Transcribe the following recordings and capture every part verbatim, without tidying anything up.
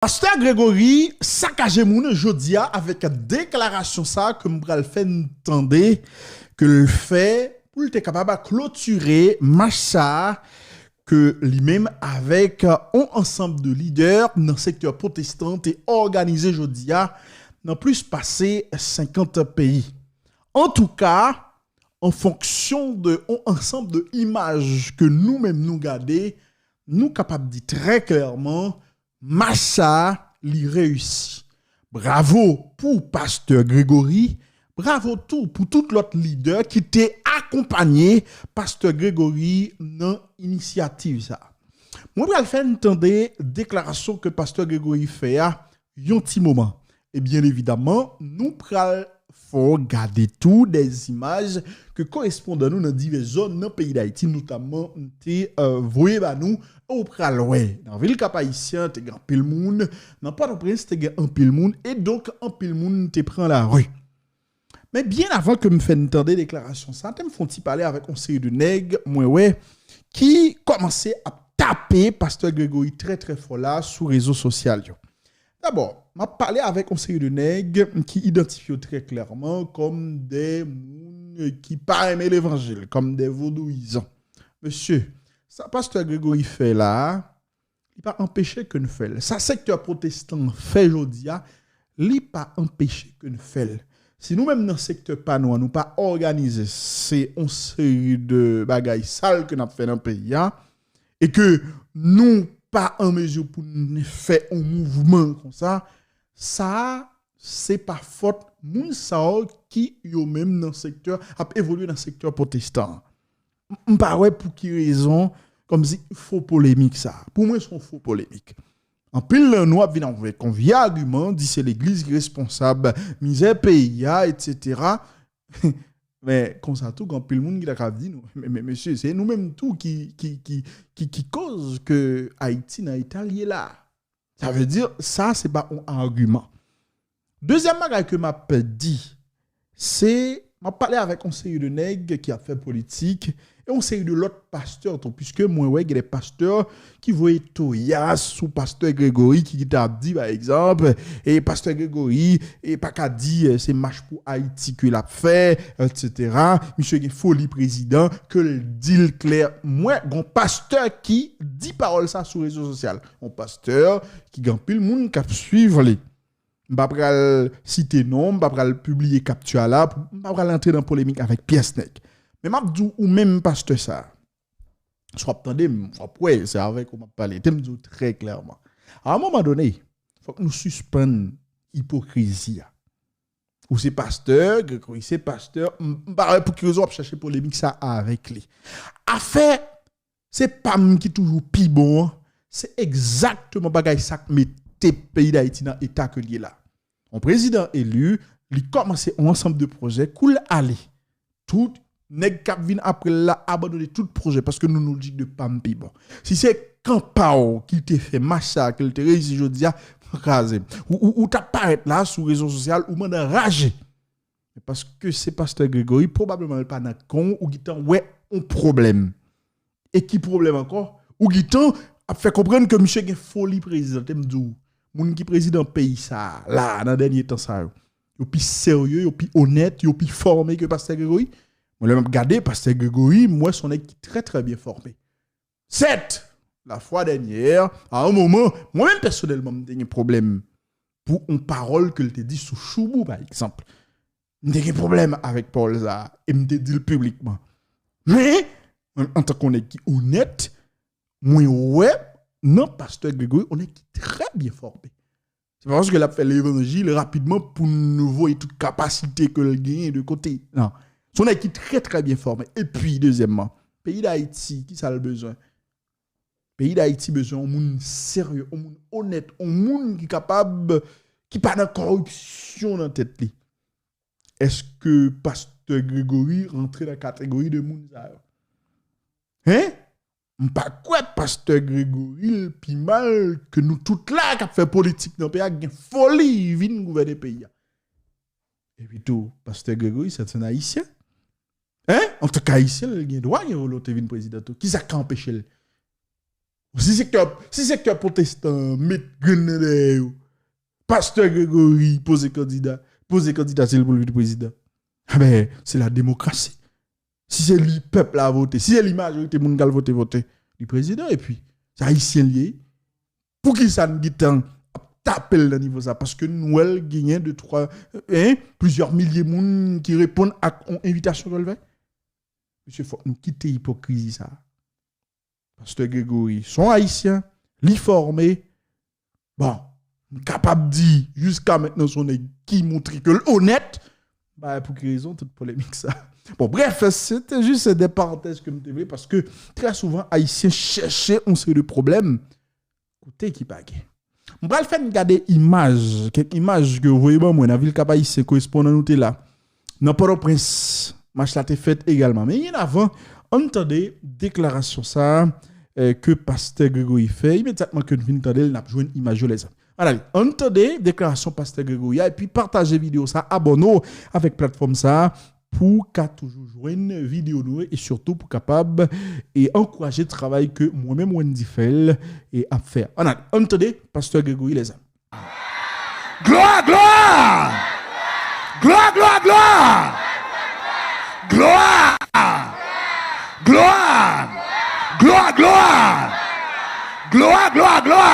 Pastè Gregory sakaje moun jodi a avèk deklarasyon sa ke m pral fè n tande ke l fè pou l te kapab klotire mach sa ke li menm avèk on ansanm de lidè nan sektè pwotestan te òganize jodi a nan plis pase senkant peyi. Antouka, an fonksyon de on ansanm de imaj ke nou menm nou gade, nou kapab di trè klèman, mach sa li reyisi. Bravo pou pastè Gregory, bravo tou pou tout lòt lidè ki te akonpanye pastè Gregory nan inisyativ sa. Mwen pral fè n tande deklarasyon ke pastè Gregory fè a yon ti moman. E byen evidaman, nou pral fè w gade tou de zimaj ke korespondan nou nan divès zòn nan peyi Dayiti, notamman, te voye ba nou. Ou pral wè, nan vil Kap Ayisyen, te gen anpil moun, nan Pòtoprens, te gen anpil moun, e donk, anpil moun te pran lari. Men byen avan ke m fè n tande deklarasyon sa, te m fè yon ti pale avèk yon seri de nèg, mwen wè, ki kòmanse ap tape pastè Gregory trè, trè fò la sou rezo sosyal yo. Dabò, m ap pale avèk yon seri de nèg ki idantifye yo trè klèman kòm de moun ki pa renmen levanjil, kòm de vodouyizan. Mesye, sa pastè Gregory fè la a, li pa anpeche ke n fè l. Sa sektè pwotestan an fè jodi a, li pa anpeche ke n fè l. Si nou menm nan sektè pa nou an, nou pa òganize, se yon seri de bagay sal ke n ap fè nan peyi a, e ke nou pa an mezi pou n fè yon mouvman konsa, sa a, se pa fòt moun sa yo ki yo menm nan sektè, ap evolye nan sektè pwotestan an. M pa wè pou ki rezon, kòmsi fo polemik sa. Pou mwen, se yon fo polemik. Anpil nan nou ap vin avèk yon vye agiman, di se legliz ki responsab mizè peyi a, etsetera. Men konsa tou, gen anpil moun ki ta ka di nou, men, men mesye, se nou menm tou ki, ki, ki, ki, ki koz ke Ayiti nan eta l ye la. Sa vle di, sa, se pa yon agiman. Dezyèm bagay ke m ap di, se, m ap pale avèk yon seri de nèg ki ap fè politik, e yon seri de lòt pastè tou, piske mwen wè gen de pastè ki voye toyas sou pastè Gregory, ki, ki ta ap di, pa egzanp, e pastè Gregory, e pa ka di, e, se mach pou Ayiti ke l ap fè, etsetera. Misye gen foli prezidan, ke l di l klè. Mwen, gon pastè ki di pawòl sa sou rezo sosyal. Yon pastè ki gen anpil moun k ap swiv li. M pa pral site non, m pa pral pibliye kapti a la, m pa pral antre nan polemik avèk pyès nèg. Men m ap di w, ou menm pastè sa, si w ap tande m, w ap wè, se avèk ou m ap pale. Te m di w trè klèman. A yon moman done, fòk nou sispann ipokrizi a. Ou se pastè, Gregory se pastè, m, m pa wè pou ki rezon w ap chache polemik sa avèk li. Afè, se pa m ki toujou pi bon an, se egzakteman bagay sa k mete peyi Dayiti nan eta ke l ye la. Yon prezidan eli, li kòmanse yon ansanm de pwojè, kou l ale, tout nèg k ap vin apre l la abandone tout pwojè, paske nou, nou di de pa m pi bon. Si se kan pa w ki te fè mach sa a, ke l te reyisi jodi a, kraze m. Ou, ou, ou t ap parèt la sou rezo sosyal, ou mande anraje. Men paske se pastè Gregory, pwobableman l pa nan kan w, ou gentan wè yon pwoblèm. E ki pwoblèm ankò? Ou gentan ap fè konprann ke misye gen foli prezidan. Te m di w, moun ki prezidan peyi sa a, la, nan dènye tan sa yo, yo pi serye, yo pi onèt, yo pi fòme ke pastè Gregory. Mwen, lè m ap gade pastè Gregory, m wè se yon nèg ki trè, trè byen fòme. Sèt, lafwa dènyè, a yon moman, mwen menm pèsonèlman, m te gen pwoblèm pou yon pawòl ke l te di sou Choubou, pa egzanp. M te gen pwoblèm avèk pawòl sa a, e m te di l piblikman. Men, mwen, antanke yon nèg ki onèt, mwen wè nan pastè Gregory, yon nèg ki trè byen fòme. Se pa paske l ap fè levanjil rapidman pou n voye tout kapasite ke l genyen de kote. Non. Se yon nèg ki trè, trè byen fòme. Epi, dezyèmman, peyi Dayiti, ki sa l bezwen? Peyi Dayiti bezwen yon moun serye, yon moun onèt, yon moun ki kapab, ki pa nan kòripsyon nan tèt li. Èske pastè Gregory rantre nan kategori de moun sa yo? Hein? M pa kwè pastè Gregory l pi mal ke nou tout la k ap fè politik nan peyi a, k gen foli vin gouvène peyi a. Epi tou, pastè Gregory, se yon Ayisyen. Hein? Antanke Ayisyen, l gen dwa gen volonte vin prezidan tou. Kisa k ka anpeche l? Si sektè, si sektè pwotestan an met grenn nan dèyè yo, Pastè Gregory poze kandida, poze kandidati l pou l vin prezidan. Enben, se la demokrasi. Si se li pèp la vote, si se li majorite moun k al vote, vote, li prezidan, epi se ayisyen l ye. Poukisa n gentan ap tape l nan nivo sa? Paske n wè l genyen de twa, en, plizyè milye moun ki reponn ak yon envitasyon ke l fè. Mesye, fòk nou kite ipokrizi sa. Pastè Gregory, se yon ayisyen, li fòme. Bon, m kapab di, jiska mentnan, se yon nèg ki montre ke l onèt. Ba, pou ki rezon tout polemik sa? Bon, bref, se te jis de parantèz ke m te vle, paske trè souvan, ayisyen chèche yon seri de pwoblèm kote ki pa gen. M pral fè n gade imaj, kèk imaj ke yo voye ban mwen nan vil Kap Ayisyen, korespondan nou te la. Nan Pòtoprens, mach la te fèt egalman. Men byen avan, ann tande deklarasyon sa a, eh, ke Pastè Gregory fè. Imedyatman ke n fin tande l, n ap jwenn imaj yo, lèzanmi. Ann ale, ann tande deklarasyon Pastè Gregory a, epi pataje videyo sa a, abòne w avèk platfòm sa a, pou w ka toujou jwenn videyo nou yo, e sitou pou w kapab e ankouraje travay ke mwen menm Wendy Phèl e ap fè. Ann ale, ann tande Pastè Gregory, lèzanmi. Glwa, glwa! Glwa, glwa, glwa! Glwa! Glwa! Glwa, glwa! Glwa, glwa, glwa!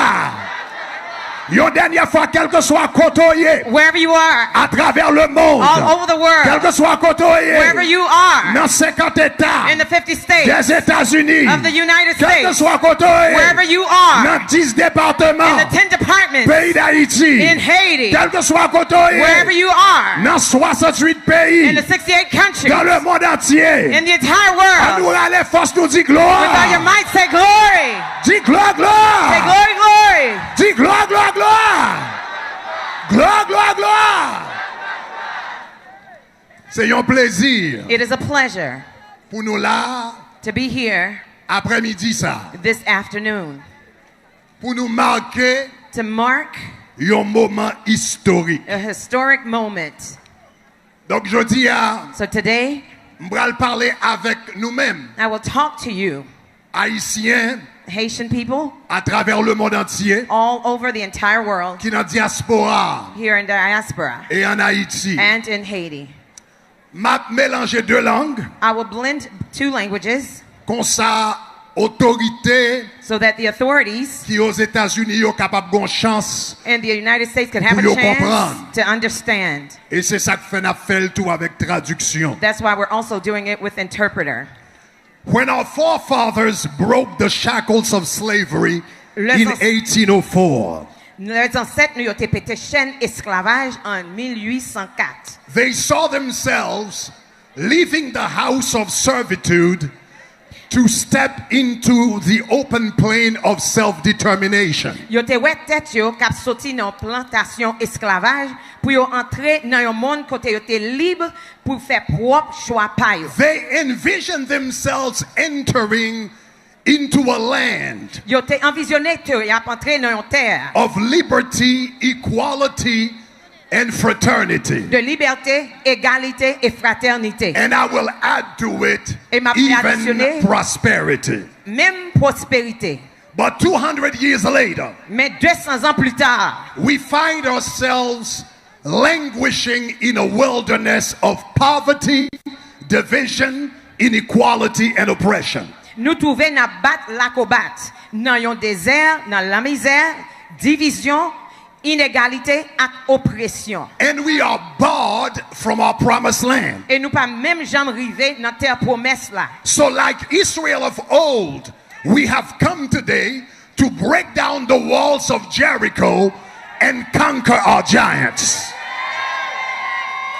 Yon dènyè fwa, kèlkeswa kote w ye, Wherever you are, atravè lemonn, all over the world, kèlkeswa kote w ye, wherever you are, nan senkant eta in the fifty states Dèzetazini, of the United States, kèlkeswa kote w ye, wherever you are, nan dis depatman in the ten departments peyi Dayiti, in Haiti, kèlkeswa kote w ye, wherever you are, nan swasanntuit peyi in the sixty-eight countries dans le monde entier. In the entire world. Ann nou rale fòs nou di glwa. With all your might, say glory. Di glwa, glwa. Say glory, glory. Di glwa, glwa, glwa. Glwa, glwa, glwa. Se yon plezi. It is a pleasure pou nou la to be here aprèmidi sa, this afternoon, pou nou make to mark yon moman istorik. A historic moment. Donk, jodi a, so today, m pral pale avèk nou menm, I will talk to you, Ayisyen, Haitian people, atravè lemonn antye, all over the entire world, ki nan dyaspora, here in diaspora, e ann Ayiti, and in Haiti. M ap melanje de lang. I will blend two languages. Konsa, otorite, so that the authorities, ki Ozetazini yo kapab gon chans, in the United States, could have a chance to understand. E se sa k fè n ap fè l tou avèk tradiksyon. That's why we're also doing it with interpreter. When our forefathers broke the shackles of slavery in eighteen oh four, lè zansèt nou yo te pete chèn esklavaj an mil uit san kat, they saw themselves leaving the house of servitude to step into the open plain of self-determination. Yo te wè tèt yo k ap soti nan plantasyon esklavaj pou yo antre nan yon monn kote yo te lib pou fè pwòp chwa pa yo. They envisioned themselves entering into a land, yo te anvizyone ke y ap antre nan yon tè, of liberty, equality, and fraternity, de libète, egalite e fratènite. And I will add to it, e m ap adisyone, even prosperity, menm pwosperite. But two hundred years later, men de san zan pli ta, we find ourselves languishing in a wilderness of poverty, division, inequality, and oppression. Nou twouve n ap bat lakobat nan yon dezè, nan lamizè, divizyon, inegalite ak opresyon. And we are barred from our promised land. E nou pa menm janm rive nan tè pwomès la. So, like Israel of old, we have come today to break down the walls of Jericho and conquer our giants.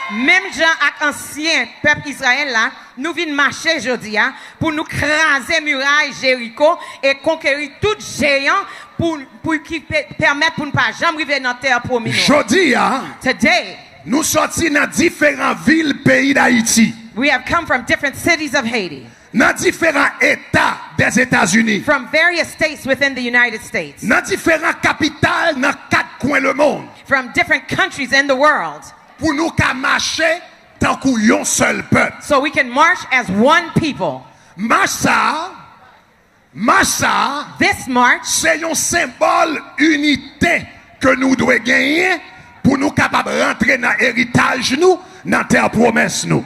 Menm jan ak ansyen pèp Izrayèl la, nou vin mache jodi a pou nou kraze miray Jeriko e konkeri tout jeyan pou, pou ki pe-, pèmèt pou n pa janm rive nan tè pwomi nou. Jodi a, today, nou sòti nan diferan vil peyi Dayiti. We have come from different cities of Haiti. Nan diferan eta Dèzetazini. From various states within the United States. Nan diferan kapital nan kat kwen lemonn. From different countries in the world. Pou nou ka mache tankou yon sèl pèp. So we can march as one people. Mach sa a, Mach sa a, This march, se yon senbòl inite ke nou dwe genyen pou nou kapab rantre nan eritaj nou, nan tè pwomès nou.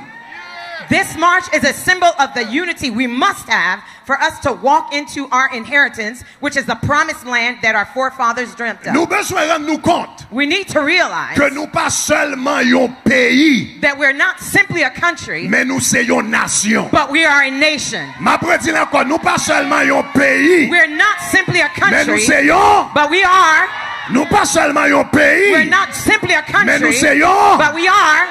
this march is a symbol of the unity we must have for us to walk into our inheritance, which is the promised land that our forefathers dreamt of. Nou bezwen rann nou kont We need to realize ke nou pa sèlman yon peyi, that we're not simply a country, men nou se yon nasyon. but we are a nation. M ap redi l ankò, nou pa sèlman yon peyi, We're not simply a men nou country, se yon. but we are. Nou pa sèlman yon We're peyi, not simply a men nou country, se yon. but we are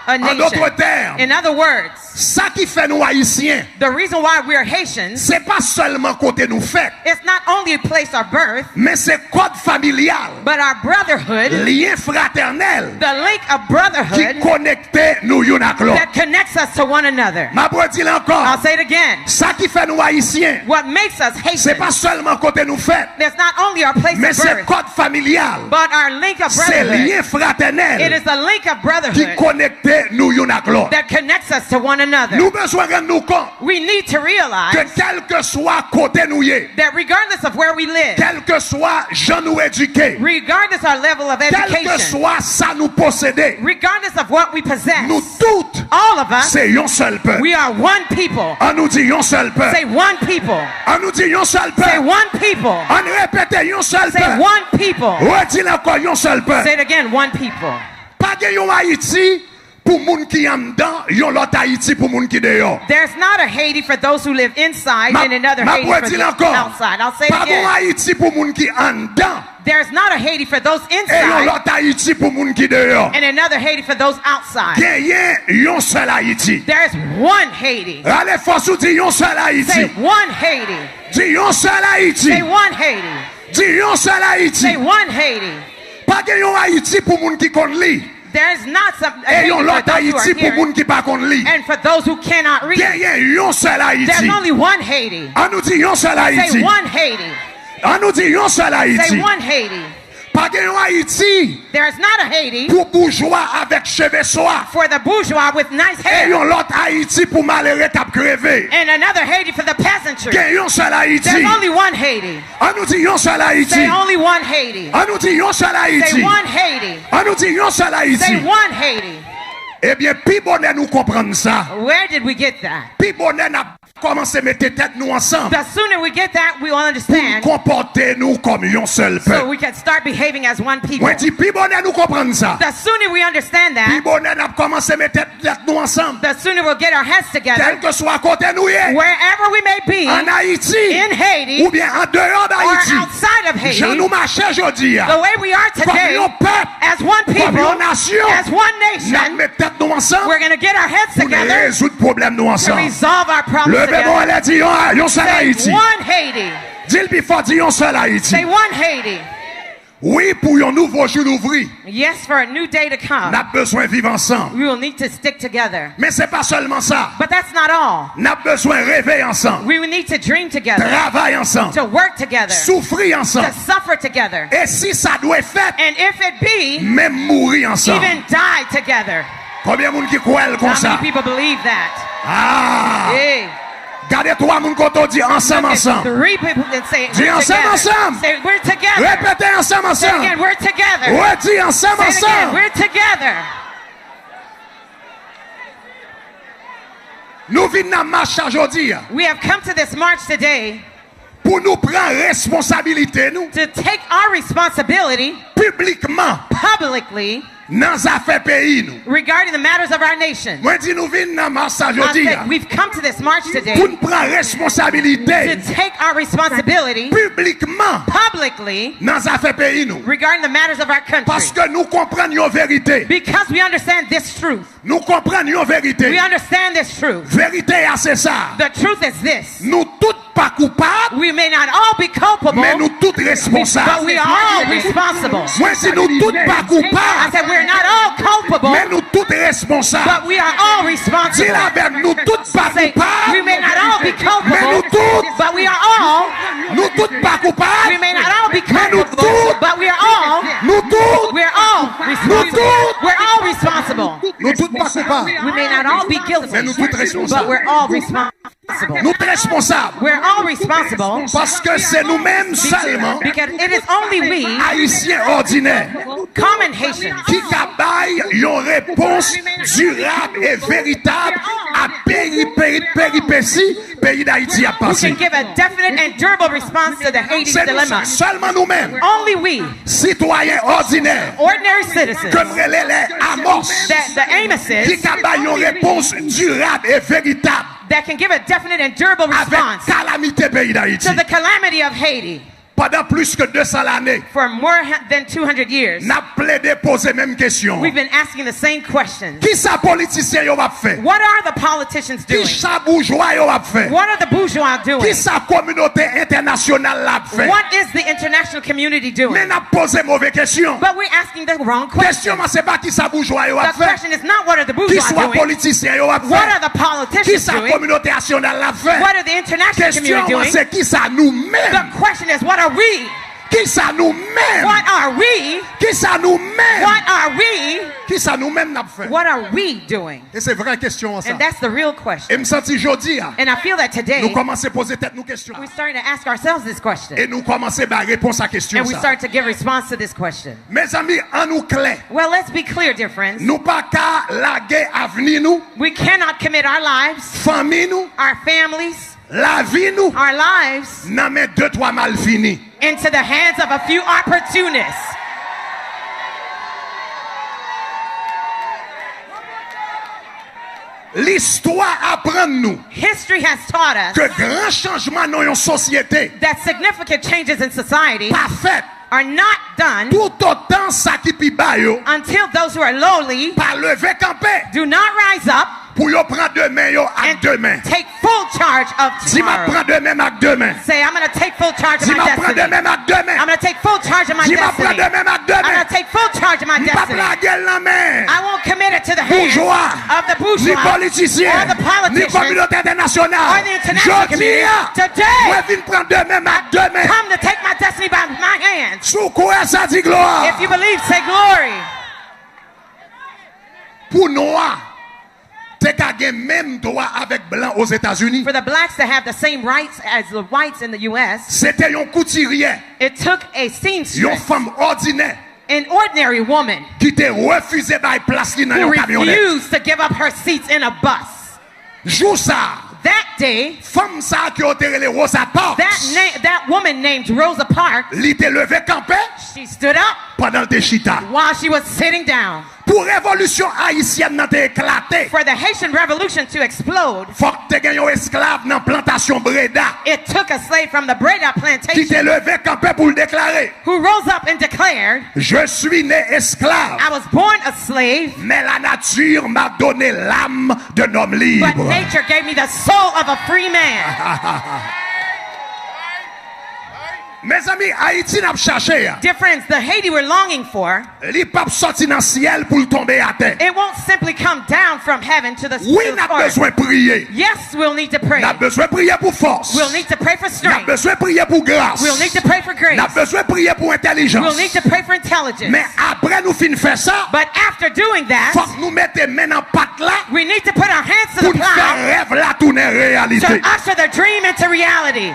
a An dòt nation. tèm, In other words, sa ki fè nou Ayisyen, the reason why we're Haitians se pa sèlman kote nou fèt, is not only a place of birth, men se kòd familyal but our brotherhood, lyen fratènèl the link of ki brotherhood konekte nou youn ak lòt. that connects us to one another. M ap redi l ankò. I'll say it again. Sa ki fè nou Ayisyen, What makes us se pa Haitians sèlman kote nou fèt, is not only our place men of se birth, kòd familyal, but our link of se lyen brotherhood. It fratènèl is the link of ki brotherhood konekte nou youn ak lòt. That connects us to one another. Nou bezwen rann nou kont We need to ke realize kèlkeswa kote nou ye, that regardless of where we live, kèlkeswa jan nou edike, regardless our level of education, kèlkeswa sa nou posede, regardless of what we nou possess, tout all of us, se yon sèl pèp. We are one people. An nou di yon sèl pèp. Say one people. An nou di yon sèl Say pèp. One people. An repete yon sèl Say pèp. One people. Redi l ankò, yon sèl pèp. Say it again, one people. Pa gen yon Ayiti pou moun ki anndan, yon lòt Ayiti pou moun ki deyò. There's not a Haiti for those who live inside Ma- and another ma Haiti for pwedi the l ankò. Outside. I'll say it Pa gen yon again. Ayiti pou moun ki anndan There's not a Haiti for those e yon inside lòt Ayiti pou moun ki deyò. And another Haiti for those outside. Genyen yon sèl Ayiti. There's one Haiti. Rale fòs ou di yon sèl Say Ayiti. One Haiti. Di yon sèl Ayiti. Say one Haiti. Di yon sèl Ayiti. Say one Haiti. Pa gen yon Ayiti pou moun ki konn li. There's not some a E Haiti yon for lòt those who are Ayiti pou here moun ki pa konn li. And for those who cannot read. Genyen yon sèl There's Ayiti. Only one Haiti. An nou di yon sèl Ayiti. Say one Haiti. An nou di yon sèl Say Ayiti. One Haiti. Pa gen yon Ayiti There's not a Haiti pou boujwa avèk cheve swa. For the bourgeois with nice E hair. Yon lòt Ayiti pou malere k ap kreve. And another Haiti for the peasantry. Gen yon sèl Ayiti. There's only one Haiti. An nou di yon sèl Ayiti. Say only one Haiti. An nou di yon sèl Ayiti. Say one Haiti. An nou di yon sèl Ayiti. Say one Haiti. Ebyen, pi bonè nou konprann sa, Where did we get that? Pi bonè n ap kòmanse mete tèt nou ansanm. The sooner we get that, we will understand. Pou n konpòte nou kòm yon sèl pèp. So we can start behaving as one people. Mwen di, pi bonè nou konprann sa, The sooner we understand pi that, bonè n ap kòmanse mete tèt nou ansanm. The sooner we'll get our heads together. Kèlkeswa kote nou ye. Wherever we may be, Ann Ayiti, in Haiti, oubyen andeyò or d Ayiti, outside of Haiti, jan nou mache jodi a, the way we are kòm today, yon pèp, as one kòm people, yon nasyon, as one n ap nation, met tèt nou ansanm We're going to get our heads pou n together rezoud pwoblèm nou to ansanm. Resolve our problems Leve men w together. Anlè, di yon, yon sèl Say Ayiti. One Haiti. Di l pi fò, di yon sèl Ayiti. Say one Haiti. Wi, pou yon nouvo jou louvri, Yes, for a new day to come, n ap bezwen viv ansanm. We will need to stick together. Men se pa sèlman sa. But that's not all. N ap bezwen reve ansanm. We will need to dream together, Travay ansanm. To work together, Soufri ansanm. To suffer together. E si sa dwe fèt, And if it be, menm mouri ansanm. Even die together. Konbyen moun ki kwè l How konsa? Many people believe that? Ah! Hey. Gade twa moun kote w, di ansanm, Look at ansanm. Three people and say, Di "We're ansanm, together." Ansanm. Say, "We're together." Repete, ansanm, Say ansanm. Again, "We're together." Redi, ansanm, Say it again, ansanm. "We're together." Nou vin nan mach sa jodi a. We have come to this march today. Pou nou pran responsabilite nou. To take our responsibility. Piblikman. Publicly. Nan zafè peyi nou. Regarding the matters of our nation. Mwen di nou vin nan mach sa jodi a. We've come to this march today. Pou n pran responsabilite. To take our responsibility. Piblikman. Publicly. Nan zafè peyi nou. Regarding the matters of our country. Paske nou konprann yon verite. Because we understand this truth. Nou konprann yon verite. We understand this truth. Verite a se sa. The truth is this. Nou tout pa koupab. We may not all be culpable. Men nou tout responsab. But we are all responsible. Mwen di nou tout pa koupab. I said we're not all culpable. Men nou tout responsab. But we are all responsible. Di l avè m, nou tout pa koupab. We may not all be culpable. Men nou tout. But we are all. Nou tout pa koupab. We may not all be Men nou culpable. Tout. But we are all. Nou tout. We're all responsible. Tout. We're all responsible. Nou tout pa koupab. We may not all be guilty. Men nou tout responsab. But we're all responsible. responsible. Nou t responsab. We're all responsible. Paske se nou menm sèlman, because it is only we, Ayisyen òdinè, common Haitians, ki ka bay yon repons dirab e veritab a peri, peri, peripesi peyi Dayiti ap pase. Who can give a definite and durable response to the Haiti's dilemma. Se nou sèlman, nou menm, only we, sitwayen òdinè, ordinary citizens, ke m rele lè Amos, that the Amoses, ki ka bay yon repons dirab e veritab, that can give a definite and durable response, avèk kalamite peyi Dayiti, to the calamity of Haiti. Pandan plis ke de san lane, for more ha- than two hundred years, n ap plede poze menm kesyon. We've been asking the same question. Kisa politisyen yo ap fè? What are the politicians doing? Kisa boujwa yo ap fè? What are the bourgeois doing? Kisa kominote entènasyonal la ap fè? What is the international community doing? Men n ap poze move kesyon. But we're asking the wrong question. Kesyon an se pa kisa boujwa yo ap fè. The question is not what are the bourgeois doing? Kisa politisyen yo ap fè? What are the politicians doing? Kisa kominote entènasyonal la ap fè? What are the international community doing? Kesyon an se kisa nou menm? The question is, what are we? Kisa nou menm? What are we? Kisa nou menm? What are we? Kisa nou menm n ap fè? What are we doing? E se vrè kesyon an sa. And that's the real question. E m santi jodi a, and I feel that today, nou kòmanse poze tèt nou kesyon an. We're starting to ask ourselves this question. E nou kòmanse bay repons a kesyon sa. And we start to give response to this question. Mezanmi, ann nou klè. Well, let's be clear, dear friends. Nou pa ka lage avni nou, we cannot commit our lives, fanmi nou, our families, lavi nou, our lives, nan men de twa malfini, into the hands of a few opportunists. Listwa aprann nou, history has taught us, ke gran chanjman nan yon sosyete, that significant changes in society, pa fèt, are not done, toutotan sa ki pi ba yo, until those who are lowly, pa leve kanpe, do not rise up, pou yo pran demen yo ak demen, take full charge of tomorrow. Di, "M ap pran demen m ak demen." Say, "I'm gonna take full charge of my destiny." Di, "M ap pran demen m ak demen." I'm gonna take full charge of my destiny. Di, "M ap pran demen m ak demen." I'm gonna take full charge of my destiny. M p ap lage l nan men, I won't commit it to the hands, boujwa, of the bourgeois, ni politisyen, or the politicians, ni kominote entènasyonal. Or the international community. Jodi a, today, mwen vin pran demen m ak demen. Come to take my destiny by my hands. Si w kwè sa, di glwa. If you believe, say glory. Pou nwa te ka gen menm dwa avèk blan Ozetazini, for the blacks to have the same rights as the whites in the U S, se te yon koutiryè, it took a seamstress, yon fanm òdinè, an ordinary woman, ki te refize bay plas li nan yon kamyonèt, who refused to give up her seats in a bus. Jou sa a, that day, fanm sa a ke yo te rele Rosa Parks, that na- that woman named Rosa Parks, li te leve kanpe, she stood up, pandan l te chita, while she was sitting down. Pou revolisyon ayisyèn nan te eklate, for the Haitian Revolution to explode, fòk te gen yon esklav nan plantasyon Breda, it took a slave from the Breda plantation, ki te leve kanpe pou l deklare, who rose up and declared, "Je suis né esclave, I was born a slave, mais la nature m'a donné l'âme d'un homme libre." But nature gave me the soul of a free man. Mezanmi, Ayiti n ap chache a, dear friends, the Haiti we're longing for, li p ap sòti nan syèl pou l tonbe atè. It won't simply come down from heaven to the, wi, to the earth. N ap bezwen priye. Yes, we'll need to pray. N ap bezwen priye pou fòs. We'll need to pray for strength. N ap bezwen priye pou gras. We'll need to pray for grace. N ap bezwen priye pou entèlijans. We'll need to pray for intelligence. Men apre nou fin fè sa, but after doing that, fòk nou mete men nan pat la, we need to put our hands to the plow, pou n fè rèv la tounen reyalite, to usher the dream into reality.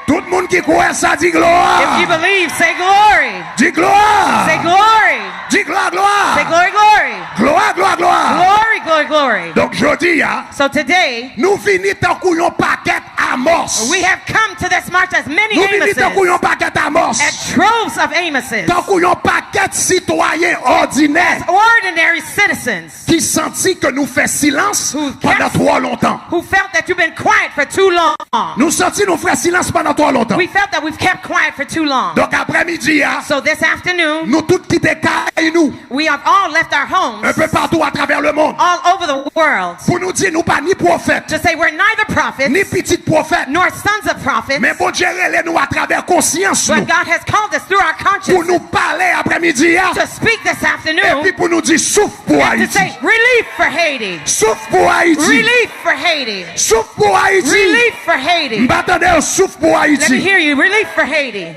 Tout moun ki kwè sa, di glwa. If you believe, say glory. Di glwa. Say glory. Di glwa, glwa. Say glory, glory. Glwa, glwa, glwa. Glory, glory, glory. Donk, jodi a, so today, nou vini tankou yon pakèt Amos. We have come to this march as many Amoses, nou vini tankou yon pakèt Amos, as droves of Amoses, tankou yon pakèt sitwayen òdinè, as ordinary citizens, ki santi ke nou fè silans pandan twò lontan. Who felt that you've been quiet for too long. Nou santi nou fè silans pandan twò lontan. We felt that we've kept quiet for too long. Donk, aprèmidi a, so this afternoon, nou tout kite kay nou, we have all left our homes, un peu partout à travers le monde, all over the world, pou nou di nou pa ni pwofèt, to say we're neither prophets, ni pitit pwofèt, nor sons of prophets, men Bondye rele nou atravè konsyans nou, but God has called us through our conscience, pou nou pale aprèmidi a, to speak this afternoon, epi pou nou di, souf pou Ayiti. And to say, relief for Haiti. Souf pou Ayiti. Relief for Haiti. Souf pou Ayiti. Relief for Haiti. M pa tande yo, souf pou Ayiti. Let me hear you. Relief for Haiti.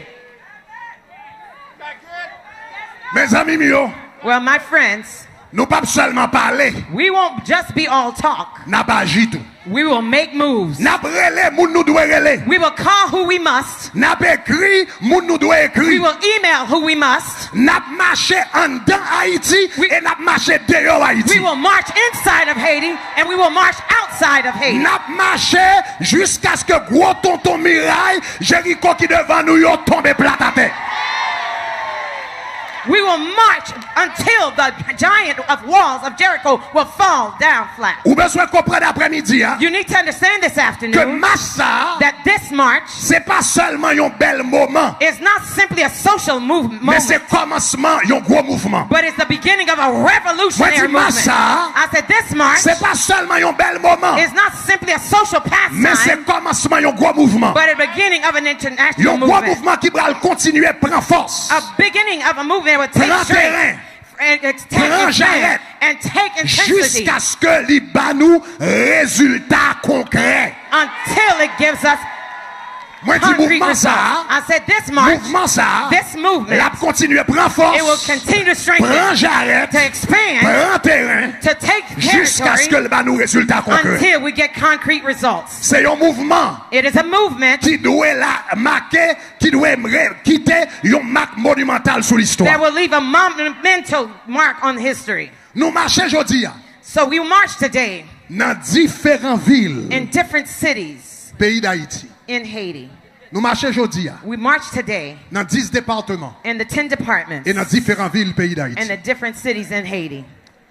Mezanmi m yo, well, my friends, nou p ap sèlman pale, we won't just be all talk. N ap aji tou. We will make moves. N ap rele moun nou dwe rele. We will call who we must. N ap ekri moun nou dwe We ekri. Will email who we must. N ap mache anndan Ayiti We- e n ap mache deyò We Ayiti. Will march inside of Haiti and we will march outside of Haiti. N ap mache jiskaske gwo tonton miray Jeriko ki devan nou yo tonbe plat atè. We will march until the giant of walls of Jericho will fall down flat. Ou bezwen konprann aprèmidi a You need to understand this ke afternoon mach sa a that this march se pa sèlman yon bèl moman, is not simply a social movement, men se kòmansman yon gwo mouvman. But it's the beginning of a Mwen di revolutionary mach movement. sa a I said this march se pa sèlman yon bèl moman, is not simply a social men se pastime, kòmansman yon gwo mouvman. But a beginning of an international Yon gwo movement. Mouvman ki pral kontinye pran fòs, A beginning of a movement that will take pran strength teren, and ex- take pran advance jarèt, and take intensity jiskaske li ba nou rezilta konkrè. Until it gives us Mwen di concrete mouvman sa results. a, I said this march, mouvman sa a, this movement, l ap kontinye pran fòs, it will continue to strengthen, pran jarèt, to expand, pran teren, to take jiskaske territory l ba nou rezilta konkrè. Until we get concrete results. Se yon mouvman It is a movement ki dwe la make, ki dwe re- kite yon mak monimantal sou That listwa. Will leave a monumental mark on history. Nou mache jodi a So we march today nan diferan vil in different cities peyi Dayiti. In Haiti. Nou mache jodi a We march today nan dis depatman in the ten departments e nan diferan vil peyi and the Dayiti. Different cities in Haiti.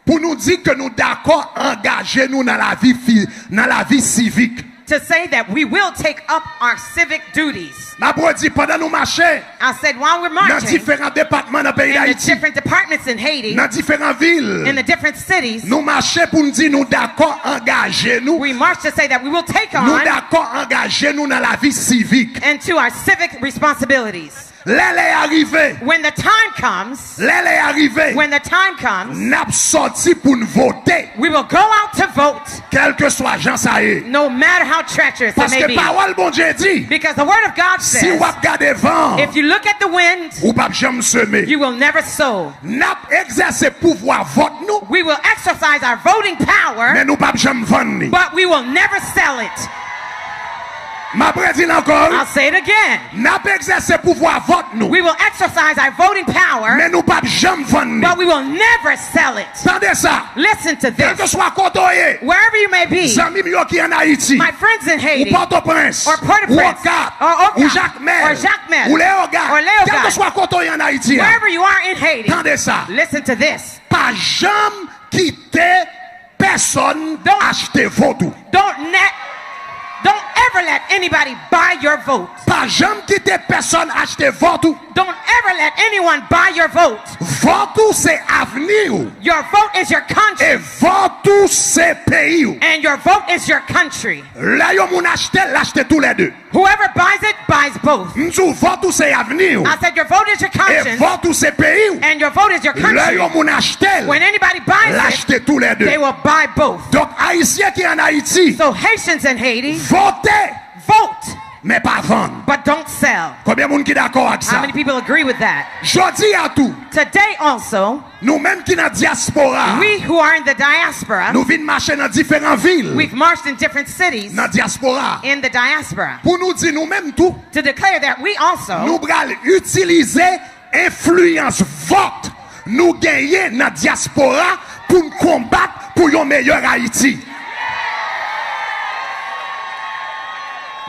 Pou nou di ke nou dakò angaje nou nan lavi fi, nan lavi sivik. To say that we will take up our civic duties. M ap redi, pandan nou mache I said while we're nan marching diferan depatman nan peyi in the Dayiti, different departments in Haiti, nan diferan vil, in the different cities, nou mache pou n di nou dakò angaje nou. We march to say that we will take Nou on dakò angaje nou nan lavi sivik. Into our civic responsibilities. Lè lè a rive, When the time comes, lè lè a rive, when the time comes, n ap sòti pou n vote. We will go out to vote. Kèlkeswa jan sa ye. No matter how treacherous it may Paske be. Pawòl Bondye di, Because the word of God si says, w ap gade van, If you look at the wind, ou p ap janm seme. You will never sow. N ap egzèse pouvwa vòt nou, We will exercise our voting power, men nou p ap janm vann li. But we will never sell it. M ap redi l ankò, wi. I'll say it again. N ap egzèse pouvwa vòt nou, We will exercise our voting power, men nou p ap janm vann li. But we will never sell it. Tande sa. Listen to this. Kèlkeswa kote w ye, Wherever you may be, zanmi m yo ki ann Ayiti, my friends in ou Haiti, Pòtoprens, or Port-au-Prince, ou Okap, or Okap, ou Jakmèl, or Jakmèl, ou Leyogàn, or Leyogàn, kèlkeswa kote w ye ann Ayiti a, wherever you are in Haiti, tande sa. Listen to this. Pa janm kite pèsòn Don't- achte vòt ou. Don't net, don't ever let anybody buy your vote. Pa janm kite pèsòn achte vòt ou. Don't ever let anyone buy your vote. Vòt ou se avni w. Your vote is your E conscience, vòt ou se peyi w. And your vote is your country. Lè yon moun achte l, l achte toulède. Whoever buys it buys both. M di w, vòt ou se avni w. I said your vote is your E conscience, vòt ou se peyi w. And your vote is your Lè country. Yon moun achte l, When anybody buys l it, achte toulède. They will buy both. Donk, Ayisyen ki ann Ayiti, So Haitians in Haiti, vote, vote, men pa vann. But don't sell. Konbyen moun ki dakò ak How sa? Many people agree with that? Jodi a tou, Today also, nou menm ki nan dyaspora, we who are in the diaspora, nou vin mache nan diferan vil we've marched in different cities nan dyaspora. In the diaspora Pou nou di nou menm tou, to declare that we also nou pral itilize enfliyans vòt nou genyen nan dyaspora pou n konbat pou yon meyè Ayiti.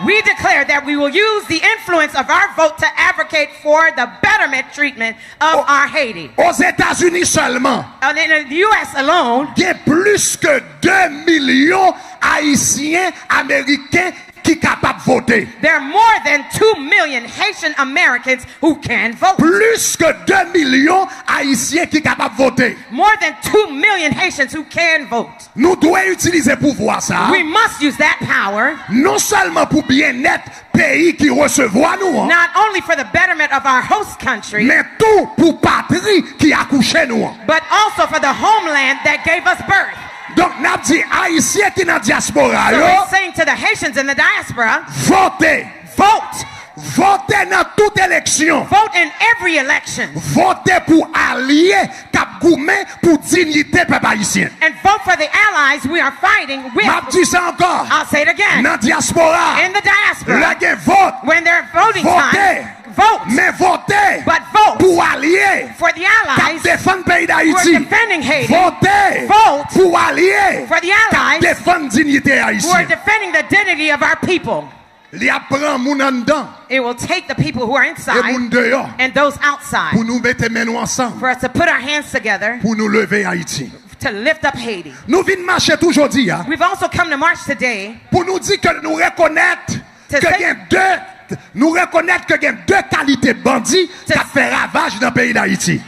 We declare that we will use the influence of our vote to advocate for the betterment treatment of our Haiti. Ozetazini sèlman, And in the U S alone, gen plis ke de milyon Ayisyen Ameriken ki kapab vote. There are more than two million Haitian Americans who can vote. Plis ke de milyon Ayisyen ki kapab vote. More than two million Haitians who can vote. Nou dwe itilize pouvwa sa a. We must use that power. Non sèlman pou byennèt peyi ki resevwa nou an. Not only for the betterment of our host country, men tou pou patri ki akouche nou an. But also for the homeland that gave us birth. Donk, n ap di Ayisyen ki nan dyaspora yo. So we're saying to the Haitians in the diaspora, vote. Vote. Vote nan tout eleksyon. Vote in every election. Vote pou alye k ap goumen pou diyite pèp ayisyen. And vote for the allies we are fighting with. M ap di sa ankò. I'll say it again. Nan dyaspora, In the diaspora, lè gen vòt, when there's voting vote. Time, vote. Men vote But vote pou alye for the k ap allies defann peyi who are Dayiti. Defending Haiti. Vote Vote pou alye for the k ap allies defann diyite who are ayisyen. Defending the dignity of our people. Li ap pran moun anndan It will take the people who are e inside moun deyò and those outside pou nou mete men nou ansanm for us to put our hands together pou nou leve Ayiti. To lift up Haiti. Nou vin mache tou jodi a We've also come to march today pou nou di ke nou rekonèt To ke say- gen de nou rekonèt ke gen de kalite bandi k ap fè ravaj nan peyi Dayiti.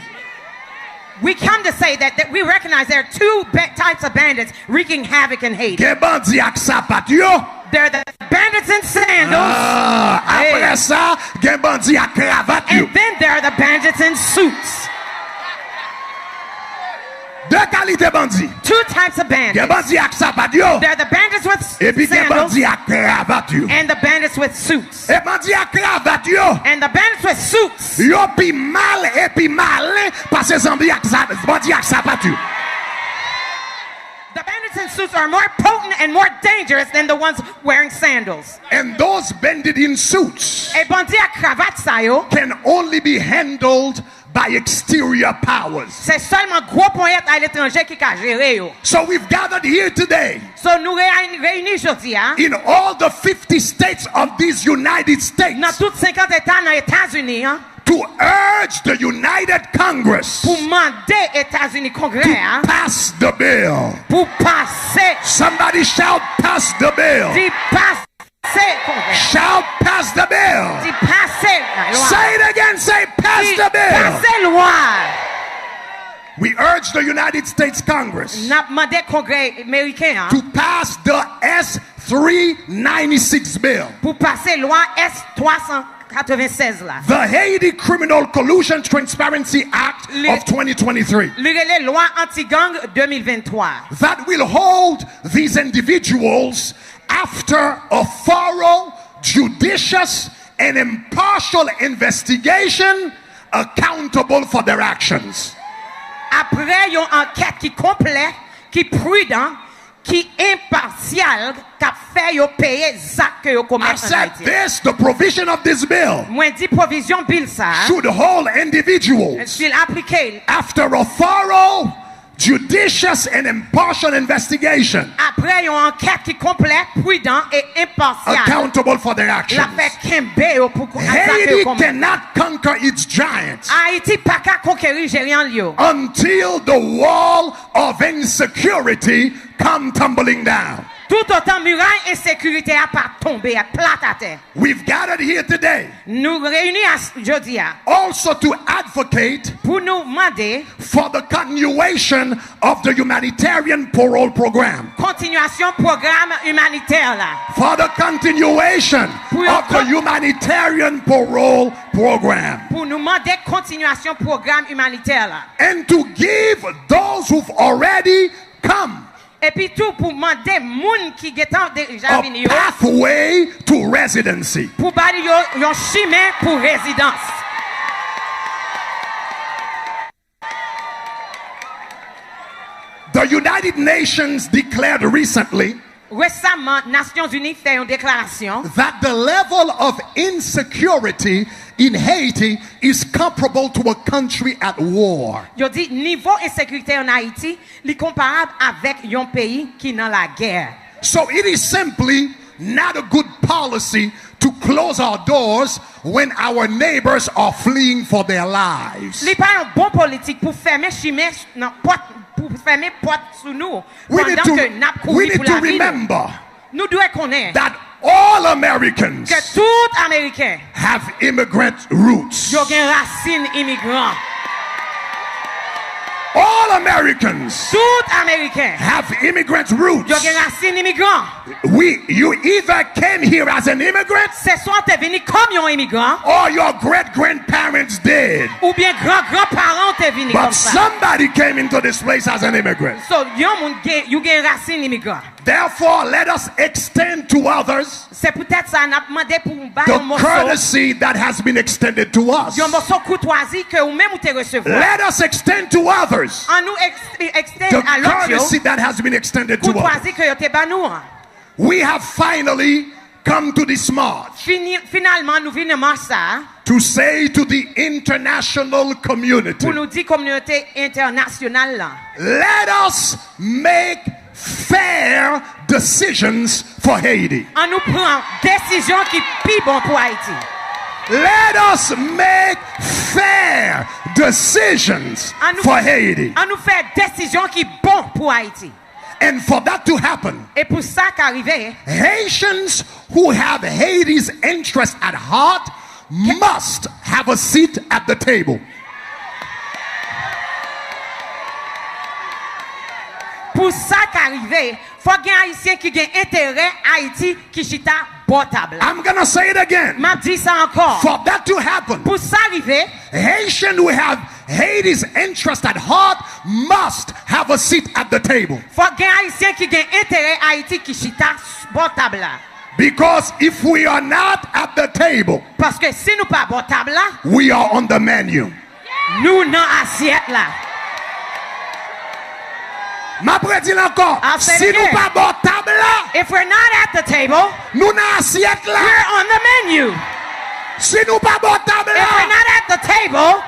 We come to say that, that we recognize there are two ba- types of bandits wreaking havoc in Haiti. Gen bandi ak sapat yo. There are the bandits in sandals. Ah, Hey. Apre sa, gen bandi ak kravat yo. And then there are the bandits in suits. De kalite bandi. Two types of bandits. Gen bandi ak sapat yo. There are the bandits with Epi gen sandals bandi ak kravat yo. And the bandits with suits. E bandi ak kravat yo. And the bandits with suits. Yo pi mal e pi malen pase zanbi ak sa, bandi ak sapat yo. The bandits in suits are more potent and more dangerous than the ones wearing sandals. And those bandits in suits E bandi ak kravat sa yo, can only be handled by exterior powers. Se sèlman gwo ponyèt aletranje ki ka jere yo. So we've gathered here today So nou reyini jodi a in all the fifty states of these United States nan tout senkant eta nan Etazini an to urge the United Congress pou mande Etazini Kongrè to a pass the bill. Pou pase. Somebody shout, "Pass the bill." Di, "Pase Kongrè." Shout, "Pass the bill." Di, "Pase lwa." Say it again, say, "Pass Di, the bill." "Pase lwa." We urge the United States Congress N ap mande Kongrè Meriken an to pass the S three ninety-six bill. Pou pase lwa S twa san katrevennsèz la. The Haiti Criminal Collusion Transparency Act Li- of twenty twenty-three Li rele lwa anti-gang de mil venntwa. That will hold these individuals, after a thorough, judicious, and impartial investigation, accountable for their actions. Apre yon ankèt ki konplè, ki pridan, ki enpasyal, k ap fè yo peye zak ke yo I komèt ann said Ayiti. This, the provision of this bill Mwen di pwovizyon bil sa a, should hold individuals si l aplike after a thorough, judicious, and impartial investigation, apre yon ankèt ki konplè, pridan e enpasyal, accountable for their l ap fè actions. Kenbe yo pou kou- ak zak ke yo Haiti komèt. Cannot conquer its giants Ayiti pa ka konkeri jeyan l yo. Until the wall of insecurity come tumbling down. Toutotan miray ensekirite a pa tonbe, a plat atè. We've gathered here today Nou reyini a jodi a also to advocate pou nou mande for the continuation of the humanitarian parole program. Kontinyasyon pwogram imanitè la. For the continuation of the humanitarian parole program. Pou nou mande kontinyasyon pwogram imanitè la. And to give those who've already come Epi tou pou mande moun ki gentan deja a vini yo pathway to residency. Pou ba yo yon chimen pou rezidans. The United Nations declared recently Resaman, Nasyonzini fè yon deklarasyon that the level of insecurity in Haiti is comparable to a country at war. Yo di nivo ensekirite ann Ayiti li konparab avèk yon peyi ki nan lagè. So it is simply not a good policy to close our doors when our neighbors are fleeing for their lives. Li pa yon bon politik pou fèmen chimen nan pòt pou fèmen pòt sou nou pandan ke n ap kouri pou lavi nou. Nou dwe konnen That all Americans ke tout Ameriken have immigrant roots. Yo gen rasin imigran. All Americans Tout Ameriken have immigrant roots. Yo gen rasin imigran. We, you either came here as an immigrant Se swa w te vini kòm yon imigran or your great grandparents did. Oubyen gran gran paran w te vini But kòm sa. Somebody came into this place as an immigrant. So, yon moun gen, you gen rasin imigran. Therefore, let us extend to others Se poutèt sa, n ap mande pou w ba the yon moso, courtesy that has been extended to us. Yon moso koutwazi ke ou menm ou te resevwa. Let us extend to others An nou eks-, ekstend the a lòt yo courtesy that has been extended to us. Koutwazi ke yo te ban nou an. We have finally come to this march Fini-, finalman, nou vin nan mach sa a to say to the international community, pou nou di kominote entènasyonal la, let us make fair decisions for Haiti. An nou pran desizyon ki pi bon pou Ayiti. Let us make fair decisions An nou, for Haiti. An nou fè desizyon ki bon pou Ayiti. And for that to happen, E pou sa ka rive, Haitians who have Haiti's interest at heart must have a seat at the table. Pou sa ka rive, fòk gen Ayisyen ki gen enterè Ayiti ki chita bò tab la. I'm gonna say it again. M ap di sa ankò. For that to happen, Pou sa rive, Haitian who have Haiti's interest at heart must have a seat at the table. Fòk gen Ayisyen ki gen enterè Ayiti ki chita s-, bò tab la. Because if we are not at the table, Paske si nou pa bò tab la, we are on the menu. Nou nan asyèt la. M ap redi l ankò. I'll say it again. Si nou pa bò tab la, If we're not at the table, nou nan asyèt la. We're on the menu. Si nou pa bò tab la, If we're not at the table,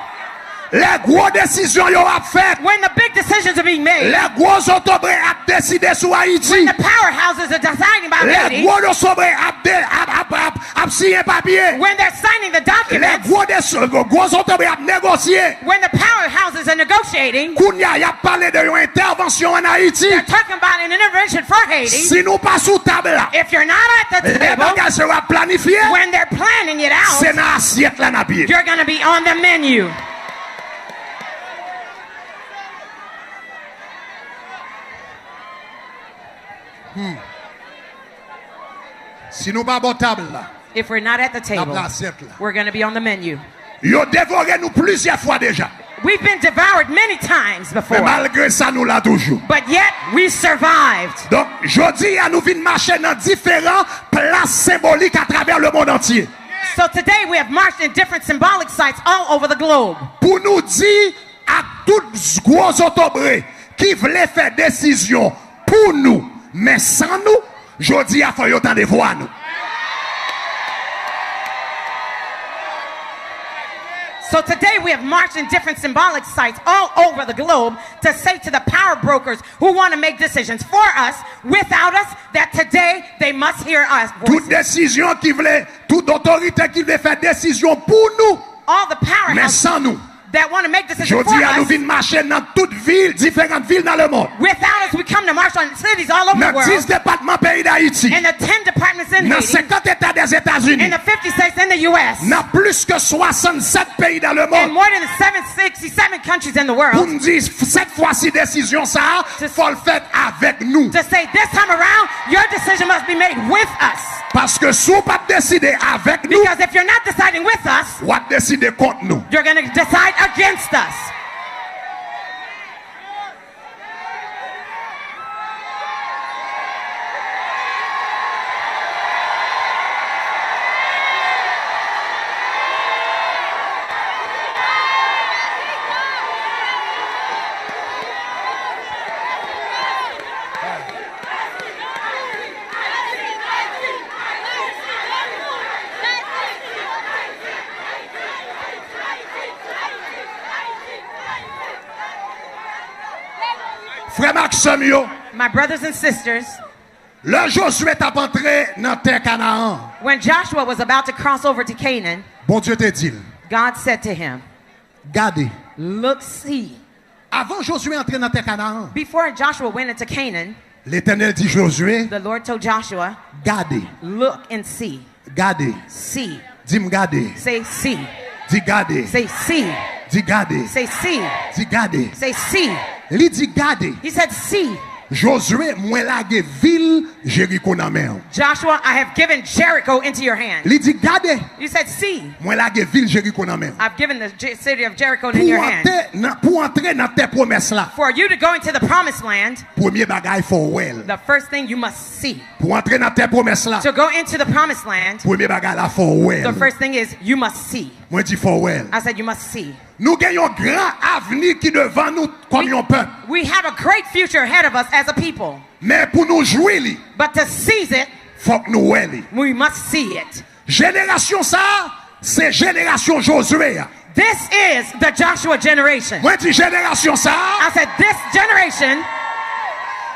lè gwo desizyon yo ap fèt, when the big decisions are being made, lè gwo zotobre ap deside sou Ayiti, when the powerhouses are deciding about Haiti, lè gwo zotobre ap, de, ap, ap, ap, ap siyen papye, when they're signing the documents, lè gwo, de, gwo zotobre ap negosye, when the powerhouses are negotiating, kounye a y ap pale de yon entèvansyon ann Ayiti. They're talking about an intervention for Haiti. Si nou pa sou tab la, If you're not at the table, lè bagay sa yo ap planifye, when they're planning it out, se nan asyèt la n ap ye. You're gonna be on the menu. Hmm. Si nou pa bò tab la, If we're not at the table, we're gonna be on the menu. Yo devore nou plizyè fwa deja. We've been devoured many times before. Men malgre sa, nou la toujou. But yet, we survived. Donk, jodi a, nou vin mache nan diferan plas senbolik atravè lemonn antye. So today, we have marched in different symbolic sites all over the globe. Pou nou di ak tout gwo zotobre ki vle fè desizyon pou nou, men san nou, jodi a fò yo tande vwa nou. So today we have marched in different symbolic sites all over the globe to say to the power brokers who want to make decisions for us, without us, that today they must hear our voices. Tout desizyon ki vle, tout otorite ki vle fè desizyon pou nou, All the powerhouses men san nou, that want to make decisions for us. Jodi a, nou vin mache nan tout vil, diferan vil nan lemonn. Without us, we come to march on cities all over the world. Nan dis depatman peyi Dayiti. In the ten departments in Haiti. Nan senkant eta Dèzetazini. In the fifty states in the U S. Nan plis ke swasannsèt peyi nan lemonn. In more than seven sixty-seven countries in the world. Pou n di, sèt fwa si desizyon sa a, fò l fèt avèk nou. To say this time around, your decision must be made with us. Paske si w p ap deside avèk nou, Because if you're not deciding with us, w ap deside kont nou. You're gonna decide against us. Frè m ak sè m yo, My brothers and sisters, lè Jozye t ap antre nan tè Kanaan, when Joshua was about to cross over to Canaan, Bondye te di l, God said to him, Gade, Look, see. Avan Jozye antre nan tè Kanaan, Before Joshua went into Canaan, Letènèl di Jozye, the Lord told Joshua, Gade, Look and see. Gade. See. Di m, Gade. Say, See. Di, Gade. Say, See. Di, Gade. Say, See. Di, Gade. Say, See. Li di, Gade. He said, See. Jozye, mwen lage vil Jeriko nan men w. Joshua, I have given Jericho into your hand. Li di, gade, You said, See, mwen lage vil Jeriko nan men w. I've given the J- city of Jericho in Pou your hand. antre nan, pou antre nan tè pwomès la, For you to go into the promised land, premye bagay fò w wè l. The first thing you must see. Pou antre nan tè pwomès la, To go into the promised land, premye bagay la fò w wè the l. First thing is you must see. Mwen di fò w wè l. I said, You must see. Nou gen yon gran avni ki devan nou kòm yon pèp. We have a great future ahead of us as a people, Men pou nou jwi li, but to seize it, fòk nou wè li. We must see it. Jenerasyon sa a, se jenerasyon Jozye a. This is the Joshua generation. Mwen di jenerasyon sa a, I said, This generation,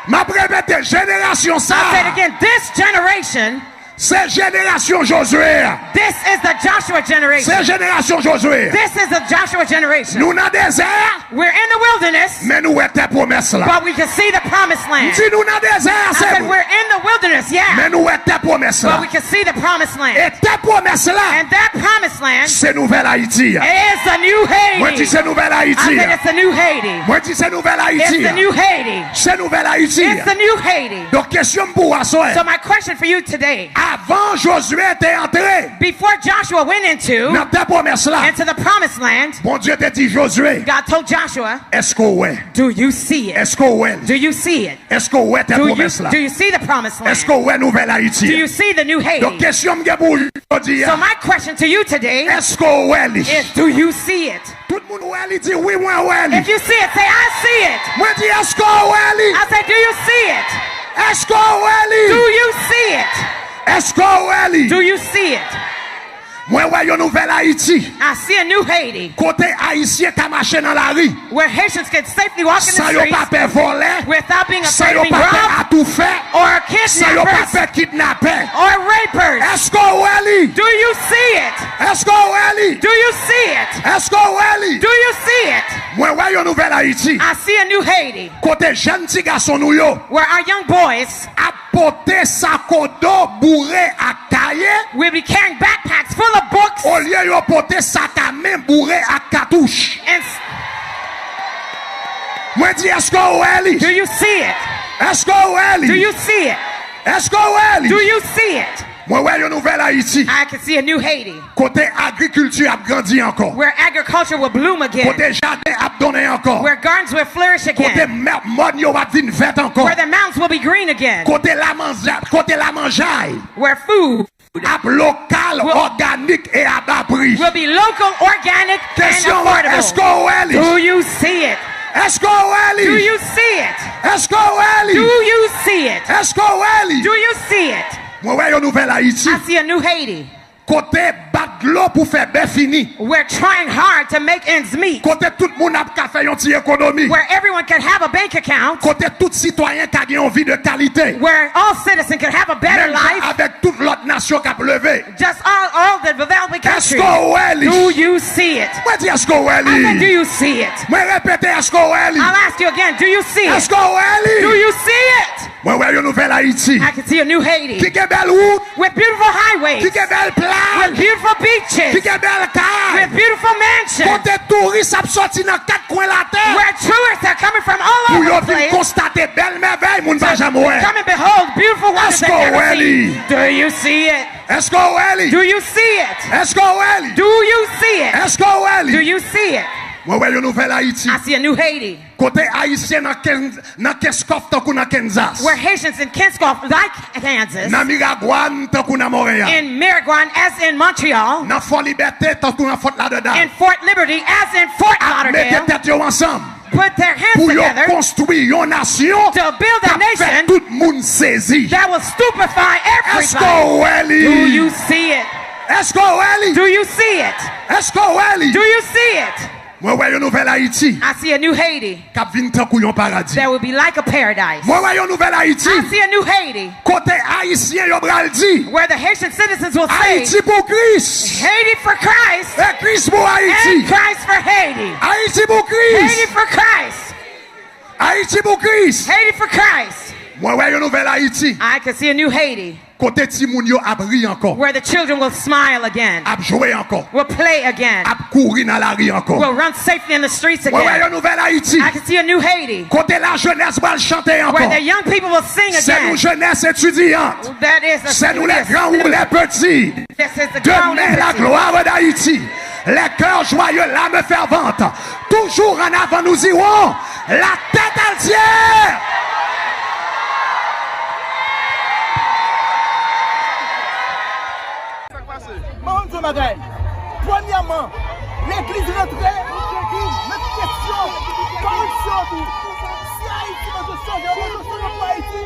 m ap repete, jenerasyon sa I said a, again, this generation, se jenerasyon Jozye a. This is the Joshua Se generation. Jenerasyon Jozye a. This is the Joshua generation. Nou nan dezè a, We're in the wilderness, men nou wè tè pwomès la. But we can see the promised M land. di nou nan dezè a, I se said, vre. We're in the wilderness, yeah. Men nou wè tè pwomès la. But we can see the promised E land. Tè pwomès la, And that promised land se nouvèl Ayiti a. Is the new Mwen di Haiti. se nouvèl I Ayiti said, a. It's the new Haiti. Mwen di se nouvèl It's Ayiti the a. New Haiti. Se nouvèl Ayiti It's a. The new Haiti. Donk kesyon m pou w aswè. So my question for you today. Avan Jozye te antre Before Joshua went into nan tè pwomès la, into the promised land, Bondye te di Jozye, God told Joshua, èske w wè? Do you see it? Èske w wè li? Do you see it? Èske w wè tè Do you, pwomès la? Do you see the promised land? Èske w wè nouvèl Ayiti Do a? you see the new Donk Haiti? kesyon m gen pou w jodi So a, my question to you today èske w wè li? Is, Do you see it? Tout moun wè li, di wi, mwen wè li. If you see it, say, I see it. Mwen di, èske w wè li? I said, Do you see it? Èske w wè li? Do you see it? Èske w wè li? Do you see it? Mwen wè yon nouvèl Ayiti. I see a new Haiti Kote Ayisyen ka mache nan lari where Haitians can safely walk in the san yo pa streets pè vòlè, without being san afraid yo of being pa pè robbed atoufè, or san yo pa kidnappers pè kidnapè. Or rapers. Èske w wè li? Do you see it? Èske w wè li? Do you see it? Èske w wè li? Do you see it? Mwen wè yon nouvèl Ayiti. I see a new Haiti Kote jèn ti gason nou yo where our young boys ap pote sakodo boure ak kaye, will be carrying backpacks full of books olye yo pote sak a men boure ak katouch. and s- Mwen di, èske w wè li? Do you see it? Èske w wè Do li? You see it? Èske w wè li? Do you see it? Mwen wè yon nouvèl Ayiti. I can see a new Haiti Kote agrikilti ap grandi ankò. Where agriculture will bloom again. Kote jaden ap donnen ankò. Where gardens will flourish Kote again. Mòn yo ap vin vèt ankò. Where the mountains will be green again. Kote lamanjay, kote lamanjay Where food ap lokal, òganik e a ba pri. Will be local, organic, and Kesyon mwen, èske affordable. w wè li? Do you see it? Èske w wè li? Do you see it? Èske w wè li? Do you see it? Èske w wè li? Do you see it? Mwen wè yon nouvèl Ayiti. I see a new Haiti. Kote bat dlo pou fè bè fini. We're trying hard to make ends meet. Kote tout moun ap ka fè yon ti ekonomi. Where everyone can have a bank account. Kote tout sitwayen ka gen yon vi de kalite. Where all citizens can have a better Menm jan life. Avèk tout lòt nasyon k ap leve. Just all, all the developing Èske countries. w wè li? Do you see it? Mwen di, èske w wè I said, do li? you see it? Mwen repete, èske w wè li? I'll ask you again, do you see it? Èske w wè li? Do you see it? Mwen wè yon nouvèl Ayiti. I can see a new Haiti Ki gen bèl wout, with beautiful highways, ki gen bèl plaj, with beautiful beaches, ki gen bèl kay. With beautiful mansions. Kote touris ap soti nan kat kwen latè. Where tourists are coming from all Pou over yo the vin place. Konstate bèl mèvèy moun pa janm wè. Come and behold beautiful wonders Èske they've w wè never li? Seen. Do you see it? Èske w wè li? Do you see it? Èske w wè li? Do you see it? Èske w wè Do li? You see it? Mwen wè yon nouvèl Ayiti. I see a new Haiti. Kote Ayisyen nan Ken- nan Kenskòf tankou nan Kansas. Where Haitians in Kenskòf, like Kansas, Nan Miragwàn tankou nan Montréal. In Miragwàn, as in Montreal, Nan Fò Libète tankou nan Fort Lauderdale. In Fort Liberty, as in Fort Ap mete Lauderdale, tèt yo ansanm Put their hands pou yo together konstwi yon nasyon To build a k ap fè nation Tout moun sezi. That will stupefy Èske w everybody. Wè li? Do you see it? Èske w Wè li? Do you see it? Èske w Wè li? Do you see it? Mwen wè yon nouvèl Ayiti I see a new Haiti k ap vin tankou yon paradi. That will be like a paradise. Mwen wè yon nouvèl Ayiti I see a new Haiti kote Ayisyen yo pral di where the Haitian citizens will say, Ayiti pou Kris. Haiti for Christ E Kris pou Ayiti. And Christ for Haiti. Ayiti pou Kris. Haiti for Christ. Ayiti pou Kris. Haiti for Christ. Mwen wè yon nouvèl Ayiti. I can see a new Haiti. Kote timoun yo ap ri ankò. Where the children will smile again. Ap jwe ankò. Will play again. Ap kouri nan lari ankò. Will run safely in the streets again. Mwen wè yon nouvèl Ayiti. I can see a new Haiti. Kote lajenès pral chante ankò. Where the young people will sing again. Se nou jenès etidyan. That is a, se nou lè gran ou lè peti. This is the crown. Demain, la gloire d'Haïti. Les cœurs joyeux, l'âme fervente. Toujours en avant, nous irons. La tête altière. Sa k pase? Mwen di yon bagay. Premyèman, legliz rantre nan kesyon koripsyon tou. Si Ayiti bezwen chanje, yo bezwen chanje pou Ayiti.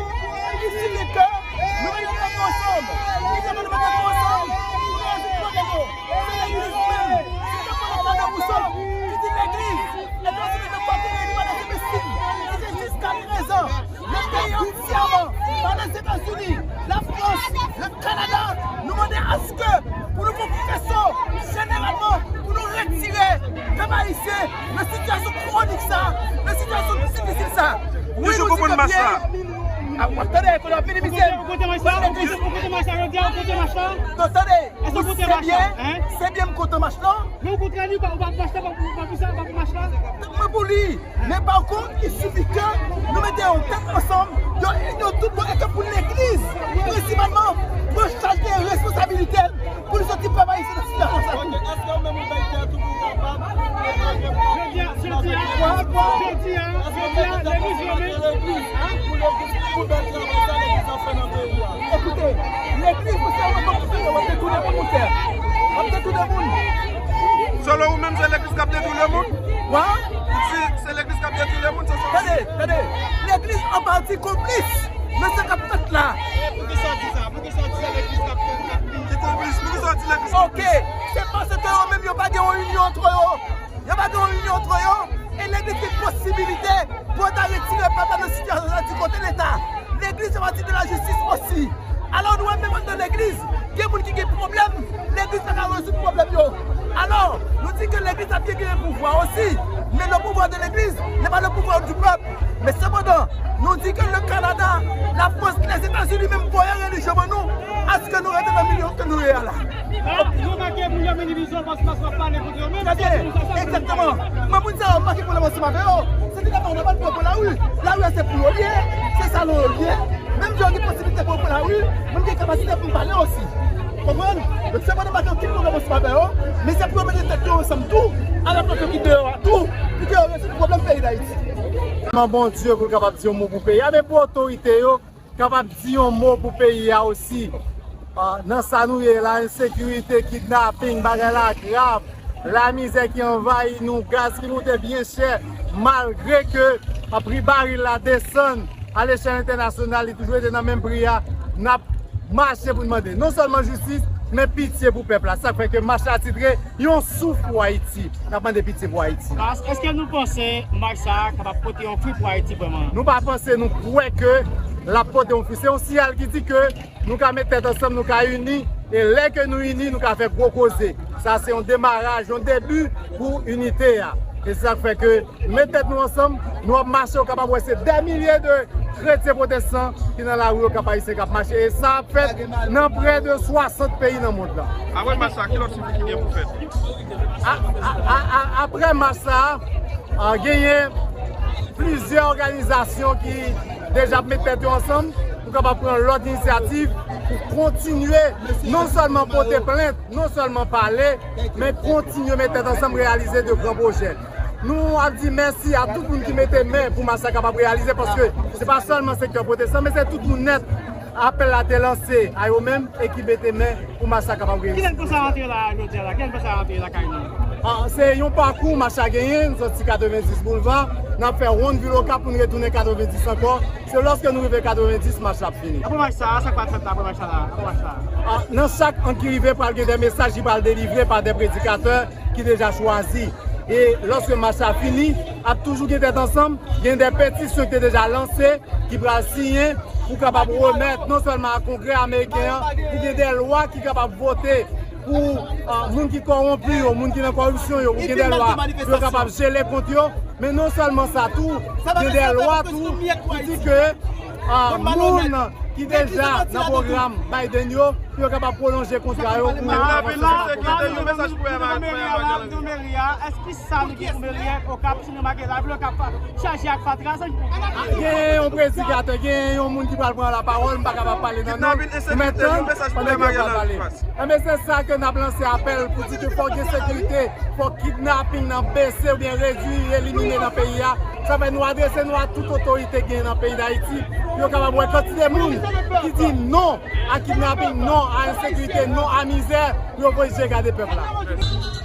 Ki signifye ke nou mete tèt nou ansanm. Ki signifye nou mete tèt nou ansanm pou nou rezoud pwoblèm yo. Se legliz menm. Se te pwoblèm nan Wouso ki di legliz. E nou se te pwoblèm li pa nan se mestin. Se te jiskaprezan. Lè peyi antyèman, pa Lèzetazini, Lafrans, le Kanada, nou mande aske pou nou fè yon fason jeneralman pou nou retire pèp ayisyen nan sitiyasyon kwonik sa, nan sitiyasyon difisil sa. Wi, nou di ke byen. A, w ap tande, kote w ap minimize. Ou kote mach la? Ou kote mach la jodi a? Ou kote mach la? Non, tande. Èske ou kote mach la? Se byen, se byen m kote mach la. Men okontrè, li pa, ou pa pou mach la, pa pou, pa pou sa, pa pou mach la. Mwen pou li. Men pa kont, il suffit ke nou mete yon tèt ansanm, yon inyon tout bon, e ke pou legliz, prensipalman, pran chaj de responsabilite l, pou li soti pèp ayisyen nan sitiyasyon sa tou. Èske ou menm ou bay tèt ou pou kapab? Jodi a, jodi a, jodi a, jodi a, legliz yo menm. Pou legliz, pou bèl travay sa legliz ap fè nan peyi a. Ekoute, legliz, mesye, w ap detounen moun, monchè. W ap detounen moun. Selon ou menm, se legliz k ap detounen moun? Wa? Ou di se legliz k ap detounen moun, se sa? Tande, tande. Legliz an pati konplis nan sa k ap fèt la. Poukisa w di sa? Poukisa w di se legliz k ap fè, k ap... Ki konplis? Poukisa w di legliz konplis? Ok. Se paske yo menm yo pa gen yon inyon antre yo. Yo pa gen yon inyon antre yo, e legliz gen posibilite pou yo ta retire pèp la nan sitiyasyon sa di kote Leta. Legliz fè pati de lajistis osi. Alò, nou wè menm anndan legliz, gen moun ki gen pwoblèm, legliz pa ka rezoud pwoblèm yo. Alò, nou di ke legliz ap gen, gen pouvwa osi, mais le pouvoir de l'église n'est pas le pouvoir du peuple. Men sepandan, nou di ke le Kanada, Lafrans, Lèzetazini menm voye relijyon ban nou, aske nou rete nan milye ke nou ye a la. Trè byen, egzakteman. Mwen, moun sa yo, m pa gen pwoblèm ansanm avè yo. Se ti gason yo, pa pran lari. Lari a, se pou yo l ye, se salon yo l ye. Menm jan yo gen posibilite pou yo pran lari, mwen, m gen kapasite pou m pale osi. Konprann? Donk, se mwen, m pa gen okenn pwoblèm ansanm avè yo, men se pou yo mete tèt yo ansanm tou, avèk lòt yo ki deyò a tou, pou ke yo rezoud pwoblèm peyi Dayiti. Mande Bondye pou l kapab di yon mo pou peyi a, men pou otorite yo, kapab di yon mo pou peyi a osi. Ah, nan sa nou ye la, ensekirite, kidnaping, bagay la grav, lamizè ki anvayi nou, gaz ki moute byen chè, malgre ke, ah, pri baril la desann a lechèl entènasyonal, li toujou rete nan menm pri a, n ap mache pou n mande non sèlman jistis, men pitye pou pèp la. Sa k fè ke mach la titre Yon souf pou Ayiti. N ap mande pitye pou Ayiti. Mas, èske nou panse mach sa a kapab pote yon fwi pou Ayiti vrèman? Nou pa panse, nou kwè ke l ap pote yon fwi. Se yon siyal ki di ke nou ka met tèt ansanm, nou ka ini, e lè ke nou ini, nou ka fè gwo koze. Sa se yon demaraj, yon debi pou inite a. E se sa k fè ke nou met tèt nou ansanm, nou ap mache, ou kapab wè se dè milye de kretyen pwotestan ki nan lari, ou kapab wè se k ap mache. E sa ap fèt nan prè de swasant peyi nan mond lan. Apre mach sa, ki lòt souf ki gen pou fèt? A, a, a, a, apre mach sa, a, genyen plizyè òganizasyon ki deja ap met tèt yo ansanm pou kapab pran lòt inisyativ pou kontinye non sèlman pote plent, non sèlman pale, men kontinye met tèt ansanm, reyalize de gran pwojè. Nou ap di mèsi a tout moun ki mete men pou mach sa kapab reyalize, paske se pa sèlman sektè pwotestan, men se tout moun nèt. Apèl la te lanse a yo menm e ki mete men pou mach sa kapab reyalize. Kilè n panse a rantre la jodi a la? Kilè n panse a rantre lakay nou? Ah, se yon pakou mach sa genyen, nou soti katrevenndis Boulva, n ap fè wonn vil Okap pou n retounen katrevenndis ankò. Se lòske nou rive katrevenndis, mach la ap fini. Apre mach sa a, sa k pral fèt la apre mach sa a? Apre mach sa a? Ah, nan chak ann ki rive, pral gen de mesaj ki pral delivre pa de predikatè ki deja chwazi. E lòske mach sa a fini, ap toujou gen tèt ansanm, gen de petisyon ki te deja lanse, ki pral siyen pou kapab remèt non sèlman a Kongrè ameriken an, pou gen de lwa ki kapab vote pou, ah, moun ki kòwonpi yo, moun ki nan kòripsyon yo, pou gen de lwa pou yo kapab jele kont yo. Men non sèlman sa tou, gen de lwa tou ki di ke Ah, moun ki deja nan pwogram Biden yo, pou yo kapab pwolonje kontra yo pou Rapidman, sekirite, yon mesaj pou Emma- Nan meri a, la, nan meri a, èske sa nou gen pou meri a, Okap, si nou make live, Okap chaje ak fatra, sa. Gen yon predikatè, gen yon moun ki pral pran lapawòl, m pa kapab pale nan non. Kidnapin, ensekirite, yon mesaj pou Emma Galanou. Enben se sa ke n ap lanse apèl pou di ke fòk gen sekirite, fòk kidnapin nan bese oubyen redui, elimine nan peyi a. Sa fè nou adrese nou a tout otorite gen nan peyi Dayiti, pou yo kapab wè kantite moun ki di non a kidnapin, non a ensekirite, non a mizè, pou yo voye je gade pèp la.